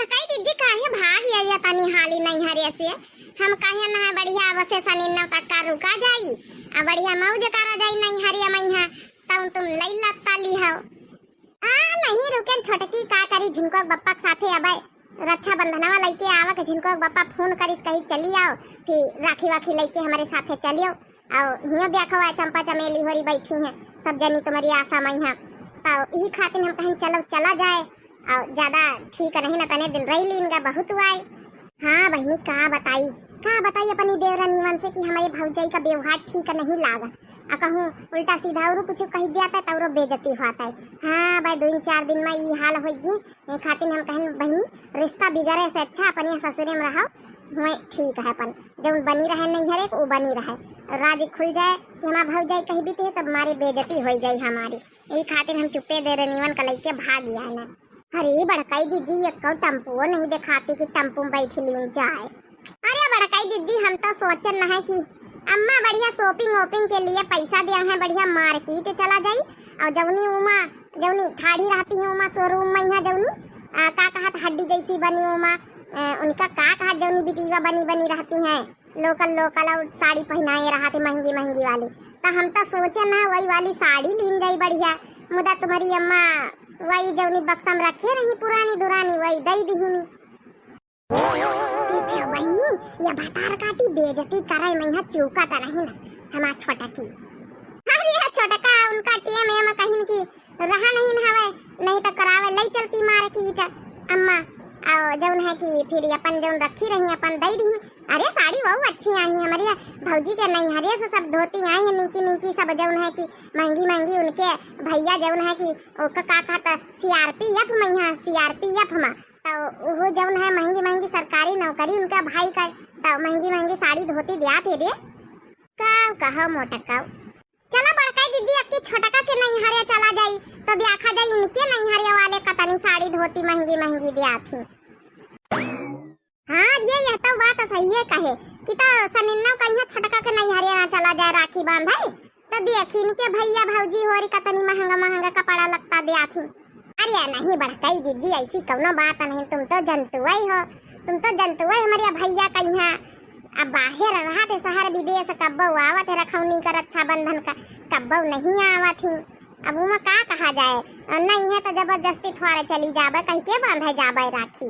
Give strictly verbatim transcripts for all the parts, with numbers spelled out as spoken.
कही दीदी, काहे भाग आया तनी हाली नैहरे से? हम कहे ना है बढ़िया, बसे सनिन्नव तक का रुका जाई, आ बढ़िया मौज करा जाई नैहरे मैहा, तब तुम लई लपता ली हो। आ, नहीं रुकेन छोटकी, का करी, झिनको बप्पा के साथे अबे रक्षाबंधनवा लइके आवा के झिनको बप्पा फोन करिस, कही चली आओ, फिर राखी वाखी लइके हमरे साथे चलियो। और हियो देखो, आ चंपा चमेली होरी बैठी हैं, सब जनी तुम्हारी आशा मई हैं। तो यही खातिर हम कहें चलो चला जाए, और ज्यादा ठीक नहीं ना, तने दिन रह लीन गा, बहुत आए। हाँ बहिनी, का बताई, का बताई अपनी देवरानीवन से कि हमरे भौजाई का व्यवहार ठीक नहीं लागा। आ कहूँ उल्टा सीधा औरो कुछ कही दिया था, तौरो बेइज्जती हुआ था। हाँ भाई, दो चार दिन में ई हाल होई गई। ये खातिर हम कहन बहिनी, रिश्ता बिगड़े से अच्छा अपने ससुरे में रहो, हुए ठीक है। अपन जौन बनी रहे नैहरे के, वो बनी रहे। और राज खुल जाए कि हमार भौजाई कहीं भी थे, तब हमारी बेइज्जती हो जाए हमारी। यही खातिर हम चुप्पे देवरानीवन का लइके भाग आए ना। अरे बड़काई दीदी, एको टेम्पुओ नहीं दिखाती कि टेम्पू में बैठ लीन जाए। अरे बड़काई दीदी, हम तो सोचन न है कि अम्मा बढ़िया shopping वॉपिंग के लिए पैसा दिया है, बढ़िया market चला जाई। और जौनी उमा, जौनी ठाढ़ी रहती है उमा showroom में, यहाँ जौनी, आ, का कहत हड्डी जैसी बनी उमा, आ, उनका का कहत जौनी बिटिया बनी बनी रहती हैं, local local और साड़ी पहनाए रहत है महंगी महंगी वाली। तो हम तो सोचे ना वही वाली साड़ी लीन जाई बढ़िया, मुदा तुम्हारी अम्मा वही जौनी बक्सा में रखे रही पुरानी दुरानी, वही दई दिहिनी। देखियो बहिनी, ये भतार काटी बेइज्जती करे में यहाँ चूका तो नहीं ना हमार छोटकी। अरे ये छोटका उनका टेम एम कहिन की रहा नहीं न हवे, नहीं तो करावे लई चलती market अम्मा। और जौन है कि फिर अपन जौन रखी रही अपन दई दीन। अरे साड़ी वहू अच्छी आई हमारी भौजी के नैहरे से, सब धोती आई है नीकी नीकी, सब जौन है कि महंगी महंगी उनके भैया जौन है कि ओका का कहता C R P F में, यहाँ C R P F में, तो वो जौन है महंगी महंगी सरकारी नौकरी उनका भाई का, तो महंगी महंगी साड़ी धोती दिया थे रे। का कहो मोटका, चला बड़काई दीदी, अबकी छोटका के नैहरे चला जाई, तो देखा जाई इनके नैहरे वाले कतनी साड़ी धोती महंगी महंगी दिया थी। हाँ, ये, यह तो बात सही है कहे कि तो सनिन्ना कहिया छोटका के नैहरे ना चला जाए राखी बांधे, तो देखी इनके भैया भौजी होरी कतनी महंगा महंगा कपड़ा लत्ता दिया थी। अरे नहीं बड़काई दीदी, ऐसी कौनो बात नहीं, तुम तो जनतुए हो, तुम तो जनतुए हमारे भैया कहिया अब बाहर रहत है शहर विदेश, कब्बो आवत है रखौनी का रक्षाबंधन का, कब्बो नहीं आवत ही। अब उमा का कहा जाए, नहीं है तो जबरदस्ती थोड़े चली जाबे, कह के बांधे जाबे राखी।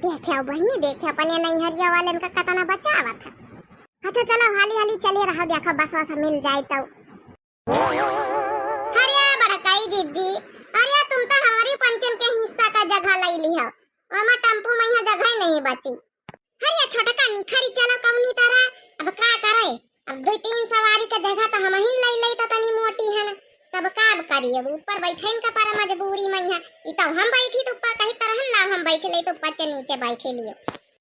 देखे बहिनी, देखे अपने नैहरिया वाले का कतना बचावत है। अच्छा चलो हाली हाली चले रहो, देखो बस वस मिल जाए तो। अरे बड़काई दीदी, अरे तुम तो हमारी पंचन के हिस्सा का जगह ले ली हो, ओमा टेम्पू में यहाँ जगह ही नहीं बची। अरे छोटका निखरी चलो कौनी तरह, अब का करे, अब दो तीन सवारी का जगह तो हम ही ले ले तो तनी मोटी है ना, तब का अब करी, अब ऊपर बैठे का पर मजबूरी में है, ई तो हम बैठी तो ऊपर कहीं तरह ना हम बैठ ले तो ऊपर से नीचे बैठे लियो।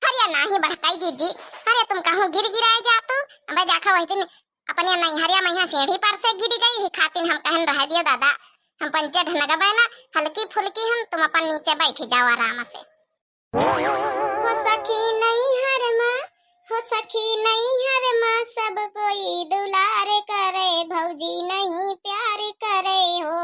अरे नाही बड़काई दीदी, अरे तुम कहूँ गिर गिराए जा तू, अब देखा वही दिन अपने नैहरिया में यहाँ सीढ़ी पर से गिरी गई ही खातिन हम कहन रह दियो दादा, हम पंचे ढनगबे ना, हल्की फुल्की हम, तुम अपन नीचे बैठ जाओ आराम से। हो सखी नैहर में, हो सखी नैहर में सब कोई दुलार करे, भौजी नहीं प्यार करे हो।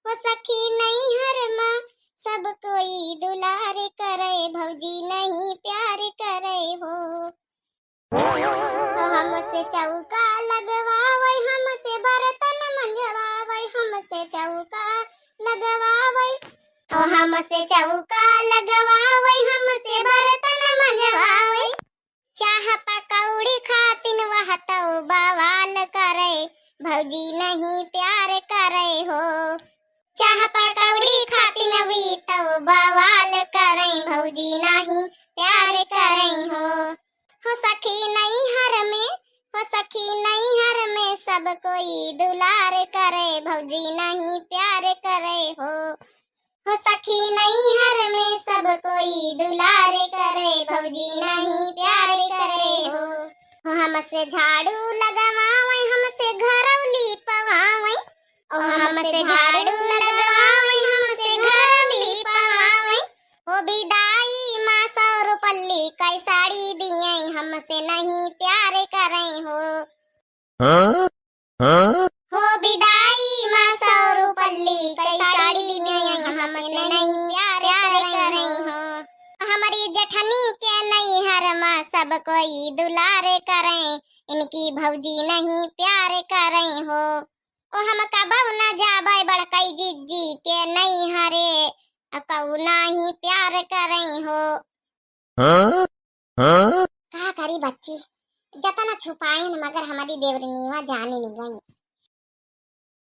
हो सखी नैहर में सब कोई दुलार करे, भौजी नहीं प्यार करे हो। हमसे चौका लगवावे, हमसे बर्तन मंजवावे, हमसे चौका लगवावे। ओ हमसे चौका लगवावे, हमसे बर्तन मंजवावे। चाह पकौड़ी खातिन वह तो बवाल करे, भौजी नहीं प्यार करे हो। चाह पकौड़ी खातिन वी तो बवाल करे, भौजी नहीं प्यार करे हो। हो सखी नैहर में, हो सखी नैहर में सब कोई दुलार करे, भौजी नहीं प्यार करे हो। हो सखी नैहर में सब कोई दुलार करे, भौजी नहीं प्यार करे हो। हो हमसे झाड़ू लगवावे, हमसे घरौली पवावे, ओ हमसे झाड़ू लगवावे, हमसे घरौली पवावे। हो बिदाई मा सौ रुपल्ली कै साड़ी दिए, हमसे नहीं प्यार करे हो। हाँ? हाँ? हो बिदाई मा सौ रुपल्ली कै साड़ी दिए, हमसे नहीं प्यार करे हो। अरे जेठनी के नैहर मा सब कोई दुलार करै, इनकी भौजी नहीं प्यार करै हो। ओ हम कबौ न जाबै बड़कई जिज्जी के नैहरे, अ कऊ नाही प्यार करै हो। हाँ? हाँ? का करी बच्ची, जतना छुपायन मगर हमारी देवरनिया जानी नहीं गई।